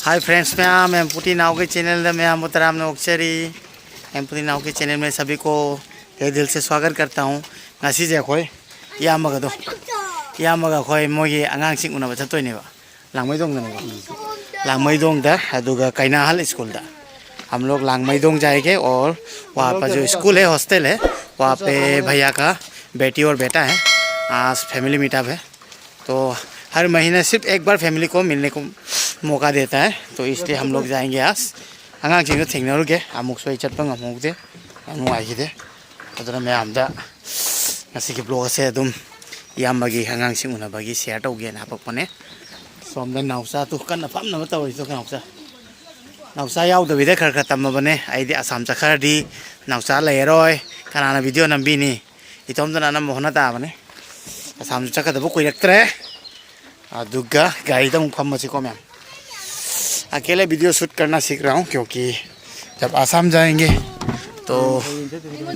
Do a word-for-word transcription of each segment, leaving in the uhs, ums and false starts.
Hi friends, ꯃꯌꯥꯝ ꯑꯦꯝꯄꯨꯇꯤ ꯅꯥꯎꯒꯤ ꯆꯦꯅꯦꯜꯗ ꯃꯌꯥꯝꯕꯨ ꯇꯔꯥꯝꯅ ꯑꯣꯛꯆꯔꯤ꯫ ꯑꯦꯝꯄꯨꯇꯤ ꯅꯥꯎꯒꯤ ꯆꯦꯅꯦꯜ ꯃꯦ ꯁꯕꯤ ꯀꯣ ꯇꯍꯦ ꯗꯤꯜ ꯁꯦ ꯁ꯭ꯋꯥꯒꯠ ꯀꯔꯇꯥ ꯍꯨ꯫ ꯉꯁꯤꯁꯦ ꯑꯩꯈꯣꯏ ꯏꯌꯥꯝꯕꯒꯗꯣ, ꯏꯌꯥꯝꯕꯒ ꯑꯩꯈꯣꯏ ꯃꯣꯏꯒꯤ ꯑꯉꯥꯡꯁꯤꯡ ꯎꯅꯕ ꯆꯠꯇꯣꯏꯅꯦꯕ, ꯂꯥꯡꯃꯩꯗꯣꯡꯗꯅꯦꯕ, ꯂꯥꯡꯃꯩꯗꯣꯡꯗ꯫ ꯑꯗꯨꯒ ꯀꯩꯅꯥꯍꯜ ꯁ꯭ꯀꯨꯜꯗ꯫ हम लोग लांगमैदोंग जाएंगे और वहाँ पर जो स्कूल है, हॉस्टल है, वहाँ पे भैया का बेटी और बेटा है। आज फैमिली मीटअप है। तो हर महीने सिर्फ एक बार फैमिली को मिलने को मौका देता है, तो इसलिए हम लोग जाएंगे आज। ꯑꯉꯥꯡꯁꯤꯡꯗꯣ ꯊꯦꯡꯅꯔꯨꯒꯦ꯫ ꯑꯃꯨꯛꯁꯨ ꯑꯩ ꯆꯠꯄ ꯉꯝꯍꯧꯗꯦ, ꯌꯥꯝ ꯅꯨꯡꯉꯥꯏꯈꯤꯗꯦ꯫ ꯑꯗꯨꯅ ꯃꯌꯥꯝꯗ ꯉꯁꯤꯒꯤ ꯕ꯭ꯂꯣꯒ ꯑꯁꯦ ꯑꯗꯨꯝ ꯏꯌꯥꯝꯕꯒꯤ ꯑꯉꯥꯡꯁꯤꯡ ꯎꯅꯕꯒꯤ ꯁꯤꯌꯔ ꯇꯧꯒꯦꯅ ꯍꯥꯄꯛꯄꯅꯦ꯫ ꯁꯣꯝꯗ ꯅꯥꯎꯆꯥꯗꯨ ꯀꯟꯅ ꯐꯝꯅꯕ ꯇꯧꯔꯤꯗꯣ꯫ ꯅꯥꯎꯆꯥ, ꯅꯥꯎꯆꯥ ꯌꯥꯎꯗꯕꯤꯗ ꯈꯔ ꯈꯔ ꯇꯝꯃꯕꯅꯦ꯫ ꯑꯩꯗꯤ ꯑꯁꯥꯝ ꯆꯠꯈ꯭ꯔꯗꯤ ꯅꯥꯎꯆꯥ ꯂꯩꯔꯔꯣꯏ, ꯀꯅꯥꯅ ꯚꯤꯗꯤꯑꯣ ꯅꯝꯕꯤꯅꯤ? ꯏꯇꯣꯝꯇꯅ ꯑꯅꯝꯕ ꯍꯣꯠꯅ ꯇꯥꯕꯅꯤ꯫ ꯑꯁꯥꯝꯁꯨ ꯆꯠꯀꯗꯕ ꯀꯨꯏꯔꯛꯇ꯭ꯔꯦ꯫ ꯑꯗꯨꯒ ꯒꯥꯔꯤꯗ ꯑꯃꯨꯛ ꯐꯝꯃꯁꯤꯀꯣ ꯃꯌꯥꯝ꯫ अकेले वीडियो शूट करना सीख रहा हूँ, क्योंकि जब आसाम जाएंगे तो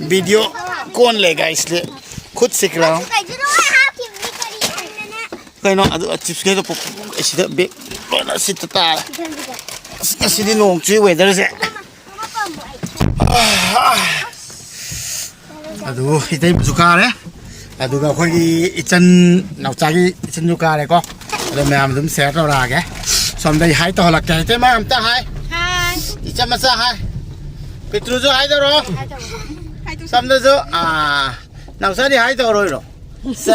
वीडियो कौन लेगा, इसलिए खुद सीख रहा हूँ। ꯀꯩꯅꯣ ꯑꯗꯨ ꯆꯤꯞꯁꯀꯩꯗꯣ ꯄꯨ-, ꯄꯨ-, ꯄꯨ-, ꯑꯁꯤꯗ ꯕꯦꯒ ꯂꯣꯏꯅ ꯁꯤꯠꯇ ꯇꯥꯔꯦ꯫ ꯑꯁ, ꯉꯁꯤꯗꯤ ꯅꯣꯡ ꯆꯨꯏ ꯋꯦꯗꯔꯁꯦ꯫ ꯑꯗꯨ ꯏꯇꯩꯃꯁꯨ ꯀꯥꯔꯦ꯫ ꯑꯗꯨꯒ ꯑꯩꯈꯣꯏꯒꯤ ꯏꯆꯟ, ꯅꯥꯎꯆꯥꯒꯤ ꯏꯆꯟꯁꯨ ꯀꯥꯔꯦꯀꯣ꯫ ꯑꯗꯣ ꯃꯌꯥꯝ ꯑꯗꯨꯝ ꯁꯤꯌꯔ ꯇꯧꯔꯛꯑꯒꯦ꯫ ꯁꯣꯝꯗ ꯑꯩ ꯍꯥꯏ ꯇꯧꯍꯜꯂꯛꯀꯦ꯫ ꯏꯇꯩꯃ ꯑꯝꯇ ꯍꯥꯏ꯫ ꯍꯥꯏ꯫ ꯏꯆꯟ ꯃꯆꯥ ꯍꯥꯏ꯫ ꯄꯤꯇ꯭ꯔꯨꯁꯨ ꯍꯥꯏ ꯇꯧꯔꯣ꯫ ꯍꯥꯏ ꯇꯧꯔꯣ꯫ ꯁꯣꯝꯗꯁꯨ, ꯑꯥ, ꯅꯥꯎꯆꯥꯗꯤ ꯍꯥꯏ ꯇꯧꯔꯣꯏꯔꯣ? ꯁꯦꯁ!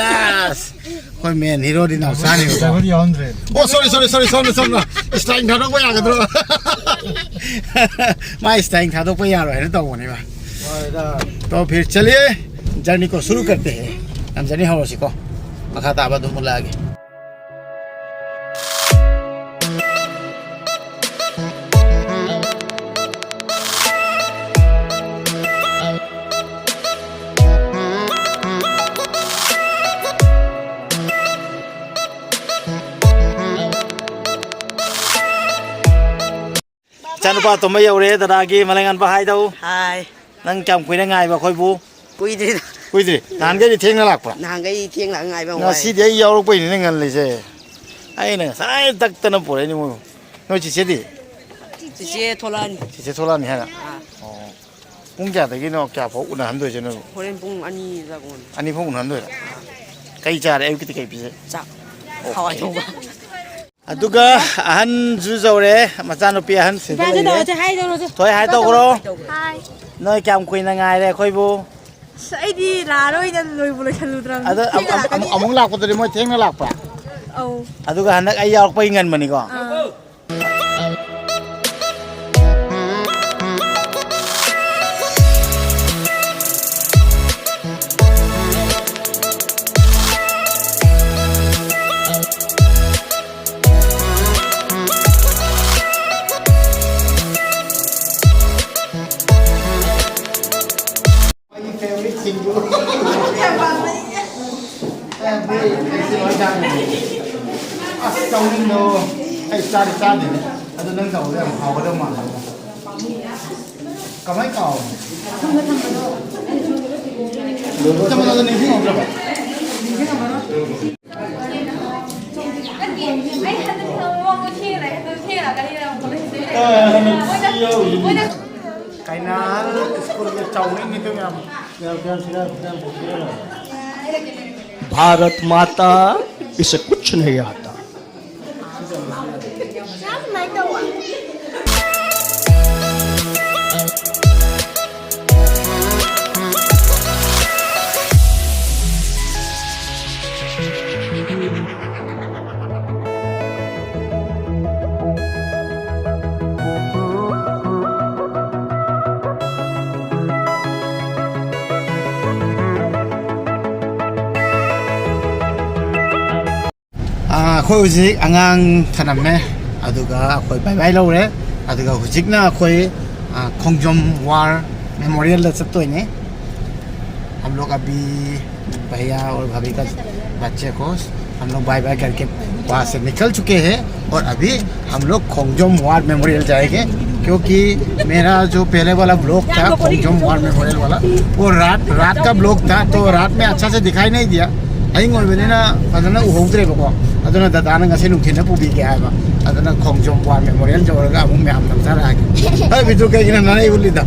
ꯑꯩꯈꯣꯏ ꯃꯦꯟ ꯍꯤꯔꯣꯗꯤ ꯅꯥꯎꯆꯥꯅꯦꯕꯀꯣ꯫ ꯗ꯭ꯔꯥꯏꯚꯔ ꯌꯥꯎꯍꯟꯗ꯭ꯔꯦ꯫ ꯑꯣ, ꯁꯣꯔꯤ, ꯁꯣꯔꯤ, ꯁꯣꯔꯤ, ꯁꯣꯝꯗ, ꯁꯣꯝꯗ꯫ ꯏꯁꯇꯥꯏꯜ ꯊꯥꯗꯣꯛꯄ ꯌꯥꯒꯗ꯭ꯔꯣ? ꯃꯥ ꯏꯁꯇꯥꯏꯜ ꯊꯥꯗꯣꯛꯄ ꯌꯥꯔꯣꯏ ꯍꯥꯏꯅ ꯇꯧꯕꯅꯦꯕ꯫ ꯍꯣꯏꯗ꯫ तो फिर चलिए, जर्नी को शुरू करते हैं। ꯌꯥꯝ ꯖꯔꯅꯤ ꯍꯧꯔꯁꯤꯀꯣ꯫ ꯃꯈꯥ ꯇꯥꯕ ꯑꯗꯨꯝ ꯎꯠꯂꯛꯑꯒꯦ꯫ ꯏꯆꯥꯅꯨꯄꯥ ꯑꯇꯣꯝꯕ ꯌꯧꯔꯦ, ꯗꯗꯥꯒꯤ ꯃꯂꯩꯉꯥꯟꯕ ꯍꯥꯏꯗꯧ꯫ ꯍꯥꯏ꯫ ꯅꯪ ꯀꯌꯥꯝ ꯀꯨꯏꯔꯦ ꯉꯥꯏꯕ ꯑꯩꯈꯣꯏꯕꯨ? ꯀꯨꯏꯗ꯭ꯔꯤꯗ꯫ ꯀꯨꯏꯗ꯭ꯔꯤ? ꯅꯍꯥꯟꯈꯩꯗꯤ ꯊꯦꯡꯅ ꯂꯥꯛꯄ꯭ꯔꯥ? ꯅꯍꯥꯟꯈꯩ ꯊꯦꯡ ꯂꯥꯛꯑ ꯉꯥꯏꯕ ꯋꯥꯏ꯫ ꯉꯁꯤꯗꯤ ꯑꯩ ꯌꯥꯎꯔꯛꯄꯩꯅꯤꯅꯦ ꯉꯜꯂꯤꯁꯦ꯫ ꯑꯩꯅ ꯉꯁꯥꯏ ꯇꯛꯇꯅ ꯄꯨꯔꯛꯏꯅꯤ ꯃꯣꯏꯕꯨ꯫ ꯅꯣꯏ ꯆꯤꯆꯦꯗꯤ? ꯆꯤꯆꯦ ꯊꯣꯛꯂꯛꯑꯅꯤ꯫ ꯆꯤꯆꯦ ꯊꯣꯛꯂꯛꯑꯅꯤ ꯍꯥꯏꯅ? ꯑꯥ꯫ ꯑꯣ꯫ ꯄꯨꯡ ꯀꯌꯥꯗꯒꯤꯅꯣ ꯀꯌꯥ ꯐꯥꯎ ꯎꯅꯍꯟꯗꯣꯏꯁꯦ ꯅꯣꯏꯕꯨ? ꯍꯣꯔꯦꯟ ꯄꯨꯡ ꯑꯅꯤ ꯑꯗꯨꯋꯥꯏ ꯎꯅꯅꯤ꯫ ꯑꯅꯤ ꯐꯥꯎ ꯎꯅꯍꯟꯗꯣꯏꯔꯥ? ꯀꯩ ꯆꯥꯔꯦ? ꯑꯌꯨꯛꯀꯤꯗꯤ ꯀꯩ ꯄꯤꯖꯩ? ꯆꯥꯛ꯫ ꯑꯣꯀꯦ꯫ ꯍꯋꯥꯏ ꯊꯣꯡꯕ꯫ ꯑꯗꯨꯒ ꯑꯍꯟꯁꯨ ꯌꯧꯔꯦ, ꯃꯆꯥꯅꯨꯄꯤ ꯑꯍꯟ ꯁꯤꯗ ꯂꯩꯔꯦ꯫ ꯍꯥꯏ ꯇꯧꯔꯣꯁꯦ꯫ ꯊꯣꯏ ꯍꯥꯏ ꯇꯧꯈ꯭ꯔꯣ꯫ ꯍꯥꯏ꯫ ꯅꯣꯏ ꯀꯌꯥꯝ ꯀꯨꯏꯅ ꯉꯥꯏꯔꯦ ꯑꯩꯈꯣꯏꯕꯨ? ꯑꯁ, ꯑꯩꯗꯤ ꯂꯥꯛꯑꯔꯣꯏꯅ ꯂꯣꯏꯕꯨ ꯂꯣꯏꯁꯜꯂꯨꯗ꯭ꯔꯕꯅꯤ꯫ ꯑꯗꯣ ꯑꯃꯨꯛ, ꯊꯦꯡꯅ ꯑꯃꯨꯛ, ꯂꯥꯛꯀꯅꯤ꯫ ꯑꯃꯨꯛ ꯂꯥꯛꯄꯗꯗꯤ ꯃꯣꯏ ꯊꯦꯡꯅ ꯂꯥꯛꯄ꯭ꯔꯥ? ꯑꯧ꯫ ꯑꯗꯨꯒ ꯍꯟꯗꯛ ꯑꯩ ꯌꯥꯎꯔꯛꯄꯒꯤ ꯉꯟꯕꯅꯤꯀꯣ꯫ ꯑꯥ꯫ ꯑꯩꯒꯤ favorite ꯁꯤꯡꯖꯨ꯫ ꯑꯦ, ꯃꯣꯏ ꯑꯩꯁꯦ ꯂꯣꯏ ꯆꯥꯅꯤꯡꯉꯦ꯫ ꯑꯁ, ꯆꯥꯎꯅꯤꯡꯗꯣ꯫ ꯑꯩ ꯆꯥꯗꯤ ꯆꯥꯗꯦꯅꯦ꯫ ꯑꯗꯨ ꯅꯪ ꯇꯧꯕꯗ ꯌꯥꯝ ꯍꯥꯎꯒꯗꯕ ꯃꯥꯜꯂꯦ꯫ ꯀꯃꯥꯏ ꯀꯥꯎꯔꯤꯅꯣ? ꯆꯞ ꯃꯥꯟꯅꯅ ꯅꯤꯡꯁꯤꯡꯍꯧꯗ꯭ꯔꯕ? ꯑꯦ, ꯅꯨꯡꯁꯤ ꯌꯥꯎꯔꯤꯅꯦ꯫ ꯀꯩꯅꯥ ꯁ꯭ꯀꯨꯜꯒꯤ ꯆꯥꯎꯅꯤꯡꯉꯤꯗꯣ ꯌꯥꯝ꯫ भारत माता, इसे कुछ नहीं आता। ꯑꯥ, ꯑꯩꯈꯣꯏ ꯍꯧꯖꯤꯛ ꯑꯉꯥꯡ ꯊꯅꯝꯃꯦ, ꯑꯗꯨꯒ ꯑꯩꯈꯣꯏ ꯕꯥꯏ ꯕꯥꯏ ꯂꯧꯔꯦ꯫ ꯑꯗꯨꯒ ꯍꯧꯖꯤꯛꯅ ꯑꯩꯈꯣꯏ, ꯑꯥ, ꯈꯣꯡꯖꯣꯝ ꯋꯥꯔ ꯃꯦꯃꯣꯔꯤꯌꯦꯜꯗ ꯆꯠꯇꯣꯏꯅꯦ꯫ हम लोग अभी भैया और भाभी का बच्चे को हम लोग बाय बाय करके वहाँ से निकल चुके हैं और अभी हम लोग खोंगजोम वार मेमोरियल जाएंगे, क्योंकि मेरा जो पहले वाला ब्लॉग था खोंगजोम वार मेमोरियल वाला, वो रात, रात का ब्लॉग था, तो रात में अच्छा से दिखाई नहीं दिया। ꯑꯍꯤꯡ ꯑꯣꯏꯕꯅꯤꯅ ꯐꯖꯅ ꯎꯍꯧꯗ꯭ꯔꯦꯕꯀꯣ꯫ ꯑꯗꯨꯅ ꯗꯗꯥꯅ ꯉꯁꯤ ꯅꯨꯡꯊꯤꯜꯗ ꯄꯨꯕꯤꯒꯦ ꯍꯥꯏꯕ꯫ ꯑꯗꯨꯅ ꯈꯣꯡꯖꯣꯝ ꯋꯥꯔ ꯃꯦꯃꯣꯔꯤꯌꯦꯜ ꯌꯧꯔꯒ ꯑꯃꯨꯛ ꯃꯌꯥꯝ ꯅꯝꯊꯔꯛꯑꯒꯦ꯫ ꯍꯥꯏꯕꯤꯗꯨ ꯀꯩꯒꯤꯅꯣ ꯅꯅꯥꯏ ꯎꯠꯂꯤꯗ?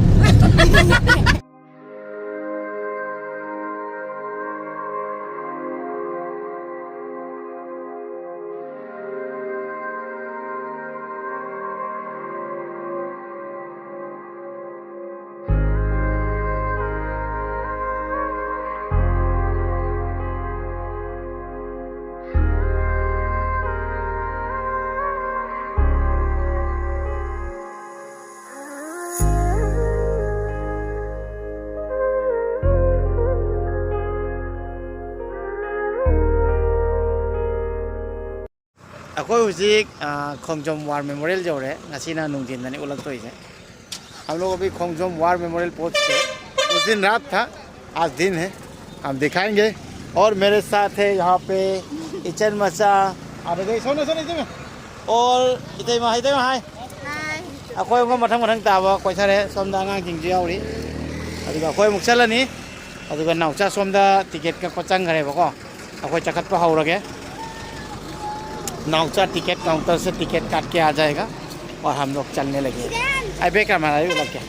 ꯑꯩꯈꯣꯏ ꯍꯧꯖꯤꯛ, ꯑ, ꯈꯣꯡꯖꯣꯝ ꯋꯥꯔ ꯃꯦꯃꯣꯔꯤꯌꯦꯜ ꯌꯧꯔꯦ꯫ ꯉꯁꯤꯅ ꯅꯨꯡꯊꯤꯟꯗꯅꯤ ꯎꯠꯂꯛꯇꯣꯏꯁꯦ꯫ हम लोग अभी खोंगजोम वार मेमोरियल पहुंच चुके हैं। उस दिन रात था, आज दिन है, हम दिखाएंगे। और मेरे साथ है यहाँ पे इचन मचा, ꯑꯗꯨꯗꯩ ꯁꯣꯝꯗ, ꯁꯣꯝꯗ ꯏꯇꯩꯃ꯫ ꯑꯣꯜ ꯏꯇꯩꯃ, ꯏꯇꯩꯃ, ꯍꯥꯏ꯫ ꯑꯩꯈꯣꯏ ꯑꯃꯨꯛ ꯃꯊꯪ ꯃꯊꯪ ꯇꯥꯕ ꯀꯣꯏꯊꯔꯦ꯫ ꯁꯣꯝꯗ ꯑꯉꯥꯡꯁꯤꯡꯁꯨ ꯌꯥꯎꯔꯤ꯫ ꯑꯗꯨꯒ ꯑꯩꯈꯣꯏ ꯑꯃꯨꯛ ꯆꯠꯂꯅꯤ꯫ ꯑꯗꯨꯒ ꯅꯥꯎꯆꯥ ꯁꯣꯝꯗ ꯇꯤꯀꯦꯠ ꯀꯛꯄ ꯆꯪꯈ꯭ꯔꯦꯕꯀꯣ꯫ ꯑꯩꯈꯣꯏ ꯆꯈꯠꯄ ꯍꯧꯔꯒꯦ꯫ नाउचा टिकट काउंटर से टिकट काट के आ जाएगा और हम लोग चलने लगे। अबे क्या हमारा भी लग गया।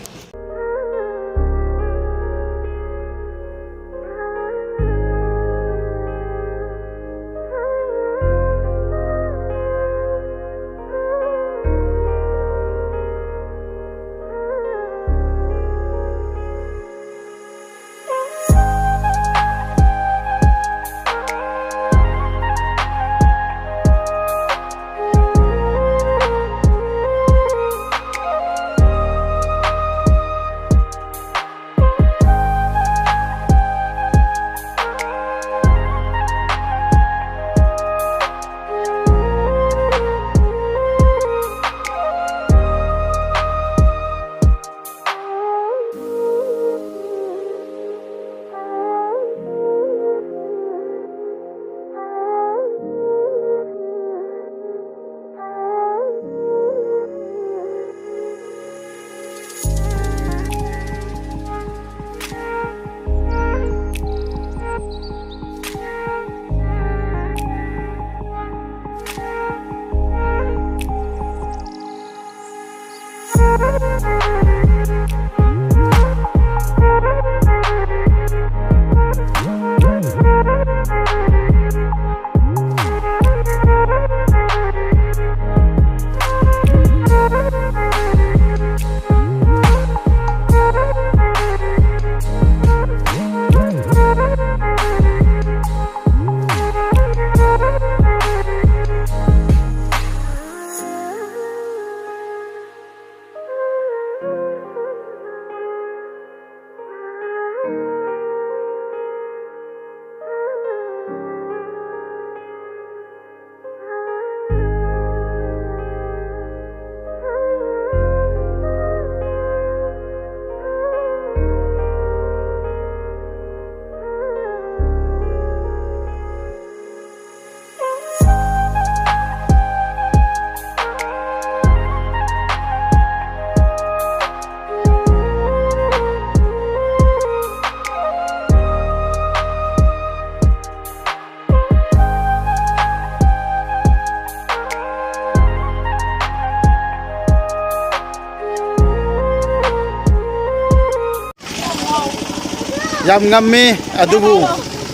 ꯌꯥꯝ ꯉꯝꯃꯤ꯫ ꯑꯗꯨꯕꯨ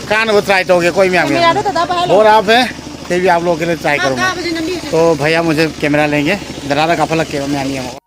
ꯀꯥꯅꯕ try ꯇꯧꯒꯦ ꯑꯩꯈꯣꯏ ꯃꯌꯥꯝꯒꯤ꯫ ꯀꯦꯃꯦꯔꯥꯗꯣ ꯗꯗꯥ ꯄꯥꯏꯍꯜꯂꯣ꯫ ꯍꯣꯔ ꯑꯞ ꯍꯦ꯫ ꯇꯦꯕꯤ ꯑꯞ ꯂꯣꯒꯦ ꯂꯦ try ꯃꯥ ꯀꯔꯨꯡꯒꯥ꯫ ꯀꯥꯕꯁꯦ ꯅꯝꯕꯤꯁꯦ꯫ ꯇꯣ ꯚꯩꯌꯥ ꯃꯨꯖꯦ ꯀꯦꯃꯦꯔꯥ ꯂꯦꯡꯒꯦ꯫ ꯗꯗꯥꯗ ꯀꯥꯞꯍꯜꯂꯛꯀꯦꯕ ꯃꯌꯥꯝ ꯌꯦꯡꯉꯣ꯫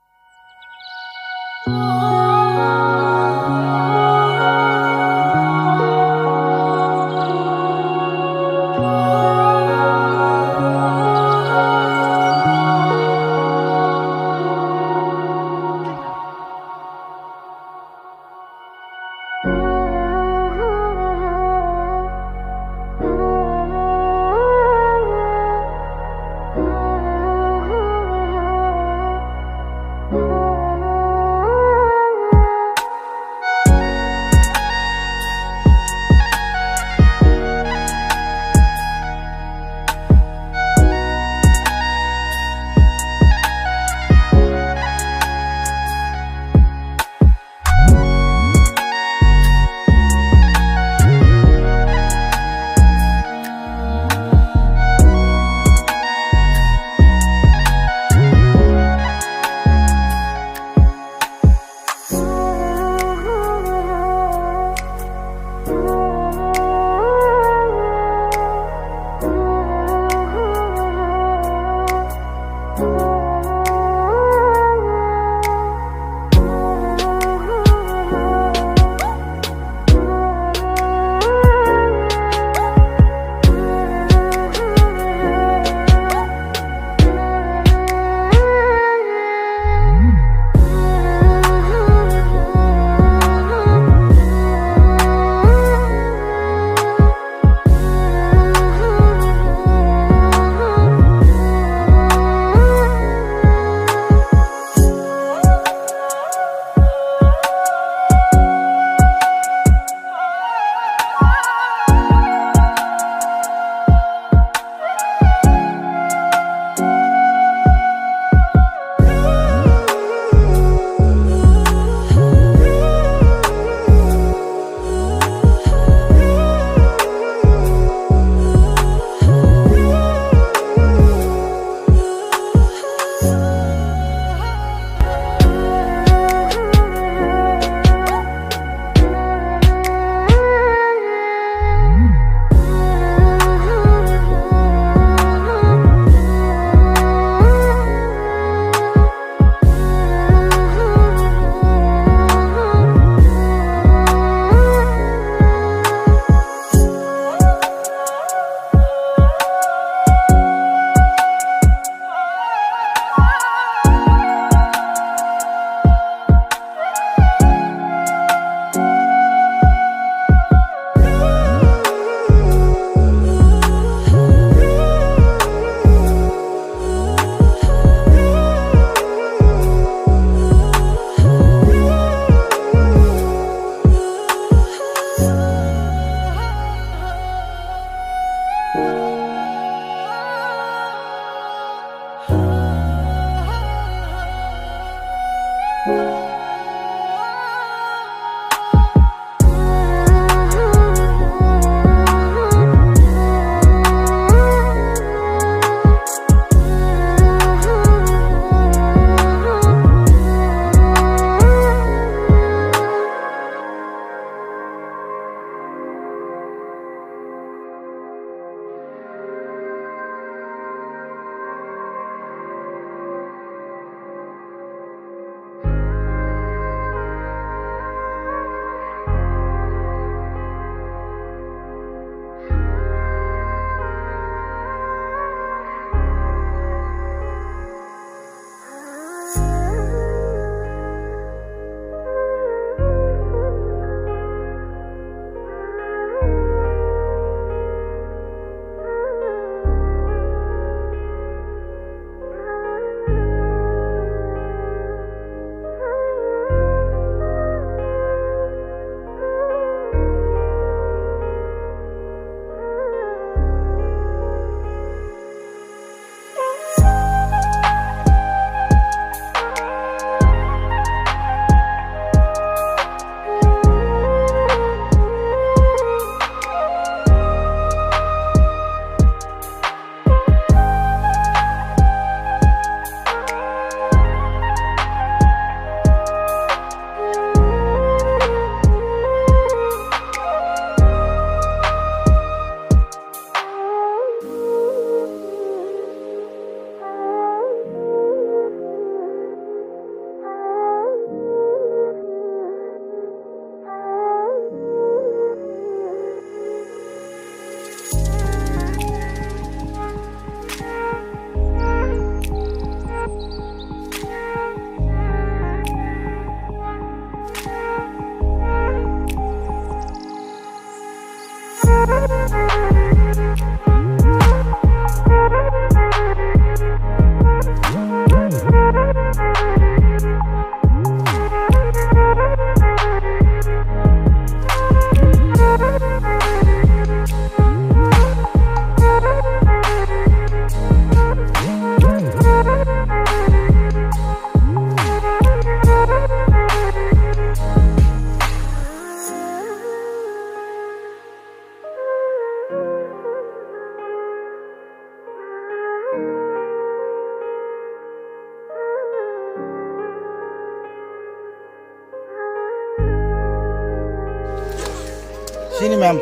ꯁꯤꯅꯤ ꯃꯌꯥꯝ,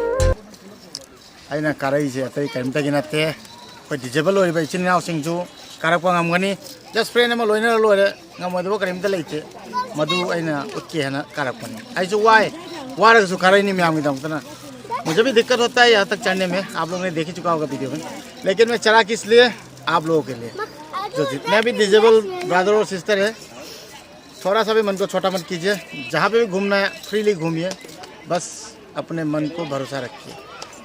ꯑꯩꯅ ꯀꯥꯔꯛꯏꯁꯦ ꯑꯇꯩ ꯀꯔꯤꯝꯇꯒꯤ ꯅꯠꯇꯦ, ꯑꯩꯈꯣꯏ ꯗꯤꯖꯦꯕꯜ ꯑꯣꯏꯔꯤꯕ ꯏꯆꯤꯟ ꯏꯅꯥꯎꯁꯤꯡꯁꯨ ꯀꯥꯔꯛꯄ ꯉꯝꯒꯅꯤ꯫ ꯖꯁ ꯐ꯭ꯔꯦꯟ ꯑꯃ ꯂꯣꯏꯅꯔ ꯂꯣꯏꯔꯦ, ꯉꯝꯃꯣꯏꯗꯕ ꯀꯔꯤꯝꯇ ꯂꯩꯇꯦ꯫ ꯃꯗꯨ ꯑꯩꯅ ꯎꯠꯀꯦ ꯍꯥꯏꯅ ꯀꯥꯔꯛꯄꯅꯤ꯫ ꯑꯩꯁꯨ ꯋꯥꯏ, ꯋꯥꯔꯒꯁꯨ ꯀꯥꯔꯛꯏꯅꯤ ꯃꯌꯥꯝꯒꯤꯗꯃꯛꯇꯅ꯫ मुझे भी दिक्कत होता है, यहाँ तक चढ़ने में, आप लोगों ने देख ही चुका होगा वीडियो में। लेकिन मैं चढ़ा किस लिए? आप लोगों के लिए। जो जितने भी डिजेबल ब्रदर और सिस्टर है, थोड़ा सा भी मन को छोटा मत कीजिए। जहाँ पे भी घूमना है, फ्रीली घूमिए। बस अपने मन को भरोसा रखिए।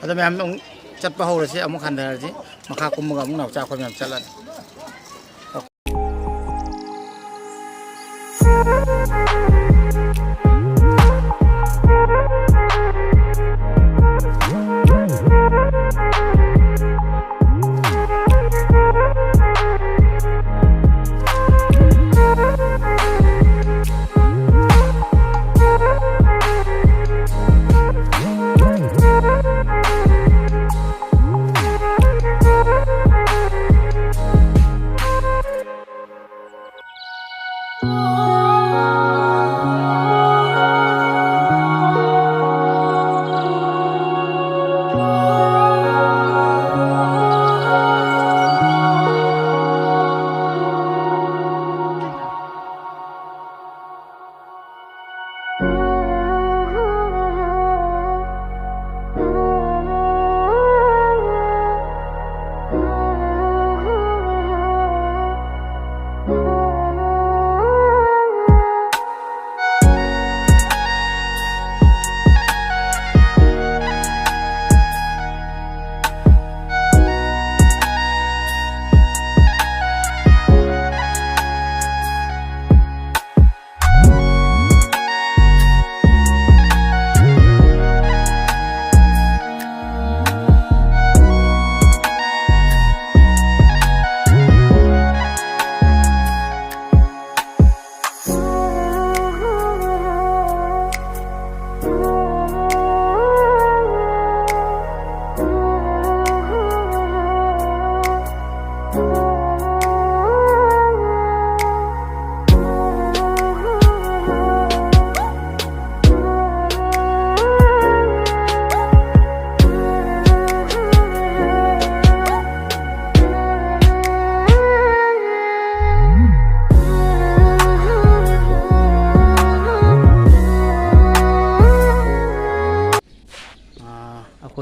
ꯑꯗꯣ ꯃꯌꯥꯝ ꯑꯃꯨꯛ ꯆꯠꯄ ꯍꯧꯔꯁꯤ, ꯑꯃꯨꯛ ꯍꯟꯊꯔꯁꯤ꯫ ꯃꯈꯥ ꯀꯨꯝꯃꯒ ꯑꯃꯨꯛ ꯅꯥꯎꯆꯥ ꯑꯩꯈꯣꯏ ꯃꯌꯥꯝ ꯆꯠꯂꯅꯤ꯫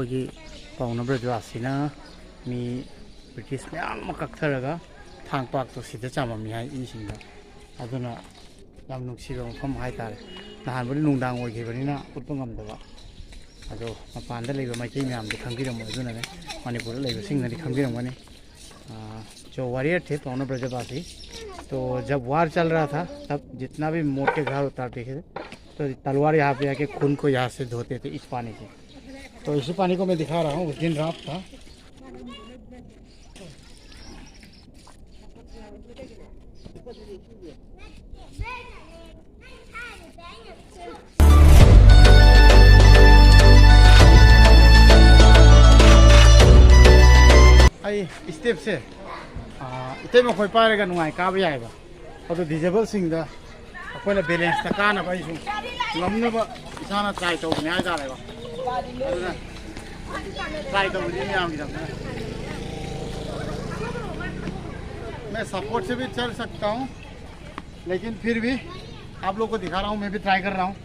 ꯑꯩꯒꯤ ꯄꯥꯎꯅ ꯕ꯭ꯔꯖꯕꯥꯁꯤꯅ ꯃꯤ ꯕ꯭ꯔꯤꯇꯤꯁ ꯃꯌꯥꯝ ꯑꯃ ꯀꯛꯊꯔꯒ ꯊꯥꯡ ꯄꯥꯛꯇꯣ ꯁꯤꯗ ꯆꯥꯝꯃꯝꯃꯤ ꯍꯥꯏ, ꯏꯁꯤꯡꯗ꯫ ꯑꯗꯨꯅ ꯌꯥꯝ ꯅꯨꯡꯁꯤꯕ ꯃꯐꯝ ꯍꯥꯏꯇꯥꯔꯦ꯫ ꯅꯍꯥꯟꯕꯨꯗꯤ ꯅꯨꯡꯗꯥꯡ ꯑꯣꯏꯈꯤꯕꯅꯤꯅ ꯎꯠꯄ ꯉꯝꯗꯕ꯫ ꯑꯗꯣ ꯃꯄꯥꯟꯗ ꯂꯩꯕ ꯃꯩꯇꯩ ꯃꯌꯥꯝꯗꯤ ꯈꯪꯕꯤꯔꯝꯃꯣꯏ, ꯑꯗꯨꯅꯅꯦ, ꯃꯅꯤꯄꯨꯔꯗ ꯂꯩꯕꯁꯤꯡꯅꯗꯤ ꯈꯪꯕꯤꯔꯝꯒꯅꯤ꯫ आ, जो वॉरियर थे पावना ब्रजवासी, तो जब वार चल रहा था, तब जितना भी मोट के घर होता, ठीक है, तो तलवार यहाँ पे आके खून को यहाँ से धोते थे, इस पानी से। तो इसी पानी को मैं दिखा रहा हूँ, उस दिन रात था। ꯑꯩ ꯁ꯭ꯇꯦꯞꯁꯦ, ꯑꯥ, ꯏꯇꯩꯃ ꯈꯣꯏ ꯄꯥꯏꯔꯒ ꯅꯨꯡꯉꯥꯏ ꯀꯥꯕ ꯌꯥꯏꯕ꯫ ꯑꯗꯣ ꯗꯤꯖꯦꯕꯜꯁꯤꯡꯗ ꯑꯩꯈꯣꯏꯅ ꯕꯦꯂꯦꯟꯁꯇ ꯀꯥꯅꯕ ꯑꯩꯁꯨ ꯉꯝꯅꯕ ꯏꯁꯥꯅ ꯇ꯭ꯔꯥꯏ ꯇꯧꯕꯅꯦ ꯍꯥꯏꯇꯥꯔꯦꯀꯣ꯫ ꯑꯗꯨꯅ ꯇ꯭ꯔꯥꯏ ꯇꯧꯕꯅꯤ ꯃꯌꯥꯝꯒꯤꯗꯃꯛꯇ꯫ मैं सपोर्ट से भी चल सकता हूँ, लेकिन फिर भी आप लोग को दिखा रहा हूँ, मैं भी ट्राई कर रहा हूँ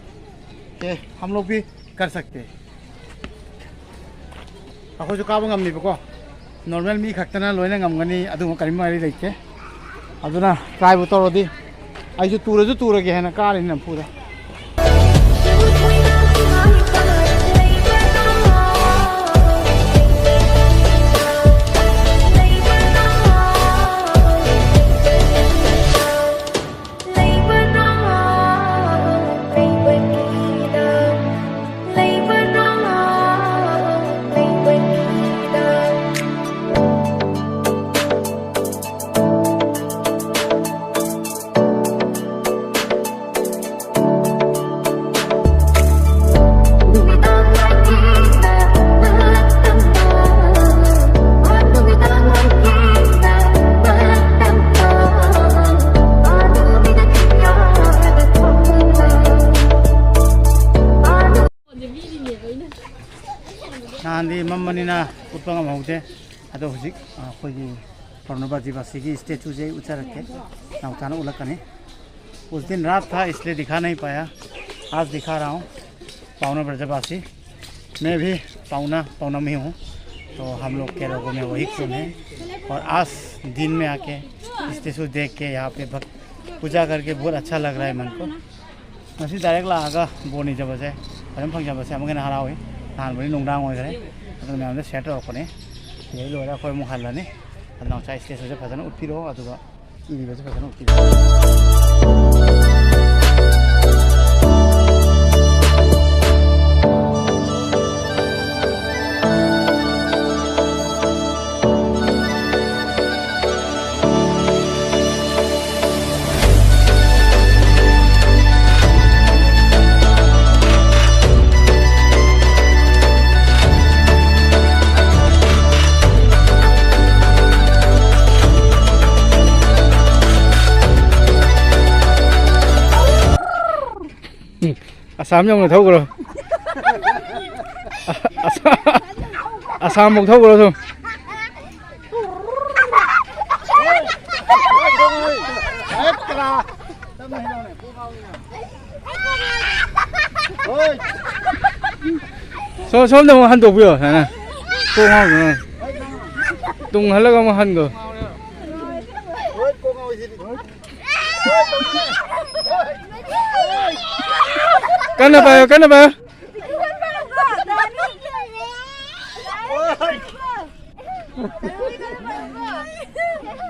कि हम लोग भी कर सकते हैं। ꯑꯩꯈꯣꯏꯁꯨ ꯀꯥꯕ ꯉꯝꯃꯤꯕꯀꯣ, ꯅꯣꯔꯃꯦꯜ ꯃꯤ ꯈꯛꯇꯅ ꯂꯣꯏꯅ ꯉꯝꯒꯅꯤ, ꯑꯗꯨꯒꯨꯝꯕ ꯀꯔꯤꯝ ꯃꯔꯤ ꯂꯩꯇꯦ꯫ ꯑꯗꯨꯅ ꯇ꯭ꯔꯥꯏꯕꯨ ꯇꯧꯔꯗꯤ ꯑꯩꯁꯨ ꯇꯨꯔꯁꯨ ꯇꯨꯔꯒꯦ ꯍꯥꯏꯅ ꯀꯥꯔꯤꯅꯤ ꯅꯝꯐꯨꯗ꯫ ꯅꯍꯥꯟꯗꯤ ꯃꯝꯕꯅꯤꯅ ꯎꯠꯄ ꯉꯝꯍꯧꯗꯦ꯫ ꯑꯗꯣ ꯍꯧꯖꯤꯛ, ꯑ, ꯑꯩꯈꯣꯏꯒꯤ ꯄꯥꯎꯅ ꯕ꯭ꯔꯖꯕꯥꯁꯤꯒꯤ ꯁ꯭ꯇꯦꯆꯨꯁꯦ ꯑꯩ ꯎꯠꯆꯔꯛꯀꯦ, ꯅꯥꯎꯆꯥꯅ ꯎꯠꯂꯛꯀꯅꯤ꯫ उस दिन रात था, इसलिए दिखा नहीं पाया, आज दिखा रहा हूँ। पावना ब्रजवासी, मैं भी पावना, पावना में हूँ, तो हम लोग के लोगों में वही क्यों है। और आज दिन में आके स्टेचू देख के यहाँ पे भक्त पूजा करके बहुत अच्छा लग रहा है मन को। ꯉꯁꯤ ꯗꯥꯏꯔꯦꯛ ꯂꯥꯛꯑꯒ ꯕꯣꯔ ꯅꯤꯖꯕꯁꯦ ꯐꯖꯅ ꯐꯪꯖꯕꯁꯦ ꯑꯃꯨꯛꯀ ꯍꯦꯟꯅ ꯍꯔꯥꯎꯏ꯫ ꯅꯍꯥꯟꯕꯨꯗꯤ ꯅꯨꯡꯗꯥꯡ ꯑꯣꯏꯈ꯭ꯔꯦ, ꯑꯗꯨꯅ ꯃꯌꯥꯝꯗ ꯁꯤꯌꯔ ꯇꯧꯔꯛꯄꯅꯦ꯫ ꯁꯤꯗꯩ ꯂꯣꯏꯔꯒ ꯑꯩꯈꯣꯏ ꯑꯃꯨꯛ ꯍꯜꯂꯅꯤ꯫ ꯑꯗꯨ ꯅꯥꯎꯆꯥ ꯁ꯭ꯇꯦꯖꯇꯨꯁꯨ ꯐꯖꯅ ꯎꯠꯄꯤꯔꯛꯑꯣ, ꯑꯗꯨꯒ ꯏꯔꯤꯕꯁꯨ ꯐꯖꯅ ꯎꯠꯄꯤꯔꯛꯑꯣ꯫ ꯑꯁꯥꯝ ꯌꯧꯅ ꯊꯧꯈ꯭ꯔꯣ꯫ ꯑꯁꯥꯝ, ꯑꯁꯥꯝꯐꯧ ꯊꯧꯈ꯭ꯔꯣ ꯑꯗꯨꯝ꯫ ꯁꯣꯝ, ꯁꯣꯝꯗ ꯑꯃꯨꯛ ꯍꯟꯗꯣꯛꯄꯤꯌꯣ, ꯁꯨꯃꯥꯏꯅ꯫ ꯀꯣꯛ ꯉꯥꯎꯗꯅ꯫ ꯇꯨꯡ ꯍꯜꯂꯒ ꯑꯃꯨꯛ ꯍꯟꯈꯣ꯫ ꯀꯟꯅ ꯄꯥꯏꯌꯣ, ꯀꯟꯅ ꯄꯥꯏꯌꯣ꯫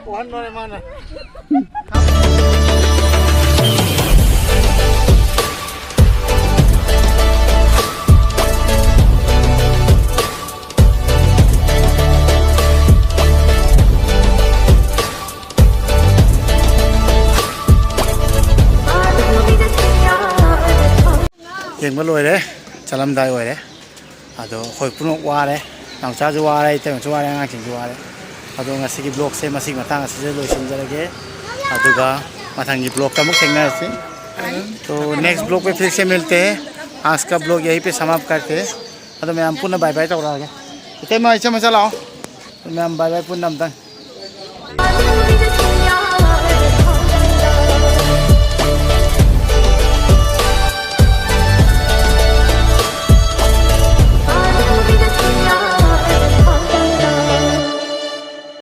ꯄꯣꯛꯍꯟꯗꯣꯔꯦ ꯃꯥꯅ꯫ ꯌꯦꯡꯕ ꯂꯣꯏꯔꯦ, ꯆꯠꯂꯝꯗꯥꯏ ꯑꯣꯏꯔꯦ꯫ ꯑꯗꯣ ꯑꯩꯈꯣꯏ ꯄꯨꯝꯅꯃꯛ ꯋꯥꯔꯦ, ꯅꯥꯎꯆꯥꯁꯨ ꯋꯥꯔꯦ, ꯏꯇꯩꯃꯁꯨ ꯋꯥꯔꯦ, ꯑꯉꯥꯡꯁꯤꯡꯁꯨ ꯋꯥꯔꯦ꯫ ꯑꯗꯣ ꯉꯁꯤꯒꯤ ꯕ꯭ꯂꯣꯛꯁꯦ ꯃꯁꯤꯒꯤ ꯃꯇꯥꯡ ꯑꯁꯤꯗ ꯂꯣꯏꯁꯤꯟꯖꯔꯒꯦ꯫ ꯑꯗꯨꯒ ꯃꯊꯪꯒꯤ ꯕ꯭ꯂꯣꯛꯇ ꯑꯃꯨꯛ ꯊꯦꯡꯅꯔꯁꯤ꯫ तो नेक्स्ट ब्लॉग पे फिर से मिलते हैं। आज का ब्लॉग यहीं पे समाप्त करते हैं। ꯑꯗꯣ ꯃꯌꯥꯝ ꯄꯨꯟꯅ ꯕꯥꯏ ꯕꯥꯏ ꯇꯧꯔꯛꯑꯒꯦ꯫ ꯏꯇꯩꯃ, ꯏꯆꯝ ꯃꯆꯥ ꯂꯥꯛꯑꯣ꯫ ꯃꯌꯥꯝ ꯕꯥꯏ ꯕꯥꯏ ꯄꯨꯟꯅ ꯑꯝꯇꯪ꯫